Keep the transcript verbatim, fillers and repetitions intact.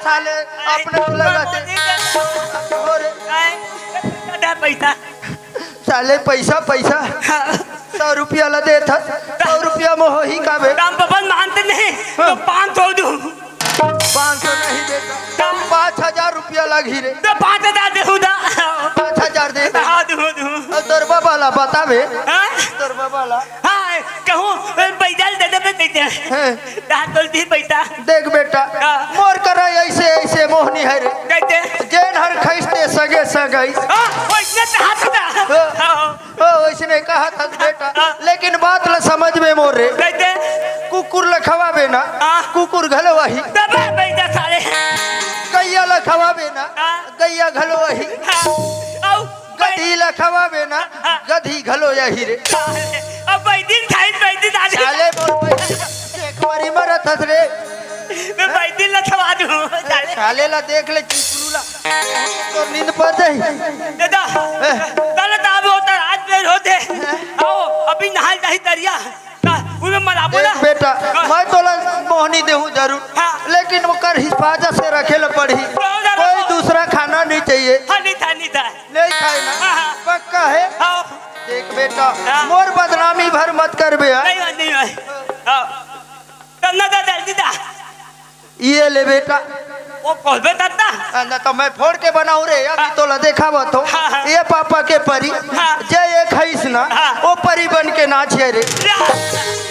साले, अपने को लगा दे। मोदी के हो रे। आए, दे पैसा। साले, पैसा, पैसा। सौ रुपया ला देत हस, सौ रुपया में होही का बे? दाम बबन मानते नहीं, तो पाँच सौ दूँ। पाँच सौ नहीं बेटा, पाँच हजार रुपया लागी रे। तो पाँच हजार देहूँ दा। पाँच हजार दे दे। हाँ, दूँ, दूँ। अउ तोर बाबा ला बताबे। हाँ? तोर बाबा ला। हाँ, कहूँ, पैसा दे देबे कहते हैं। हैं? दा तो दी पैसा। देख बेटा, हाँ। मोर करा ऐसे ऐसे मोहनी है रे। कहते हैं। जेन हर खइस ते सगे सगइस। हाँ, वैसने कहा था। हाँ। ओ, वैसने कहा था बेटा, लेकिन बात ला समझ में मोर रे। कहते हैं। कुकुर ला खवाबे ना, हाँ। कुकुर घलो आही। दबा पैसा साले। गैया ला खवाबे ना, हाँ। गैया घलो आही। हाँ। आउ, गधी ला खवाबे ना, गधी घलो आही रे। अब बैदिन खाइन बैदिन आ जा। साले मोर बैदिन, एक बारी मरत हस रे। मैं बैदिन ला खवा दूँ। साले। साले ला देख ले चिपरू ला, तोर नींद पड़ जाही। दादा, तले ताब होता, रात में होते। आओ, अभी नहाल जाही दरिया। उमे मलाबो ना। देख बेटा, मैं तोला मोहनी देहूँ जरूर, हाँ। लेकिन ओकर हिफाजत से रखे ला पड़ही। बहुत ज्यादा। कोई दूसरा खाना नहीं चाहिए। हाँ, नहीं था, नहीं था। नहीं खाए ना, हाँ, हाँ। पक्का है। हाँ। देख बेटा, हाँ। मोर बदनामी भर मत करबे, हाँ? नहीं, नहीं, नहीं। हाँ। तब ना दादा, दादा। ये ले बेटा, वो कहबे दादा। आ, ना तो मैं फोड़ के बनाऊँ रे, अभी तोला देखावत हूँ। हाँ, हाँ। ये पापा के परी, हाँ। जे ये खइस ना, हाँ। वो परी बन के नाचिए रे। या।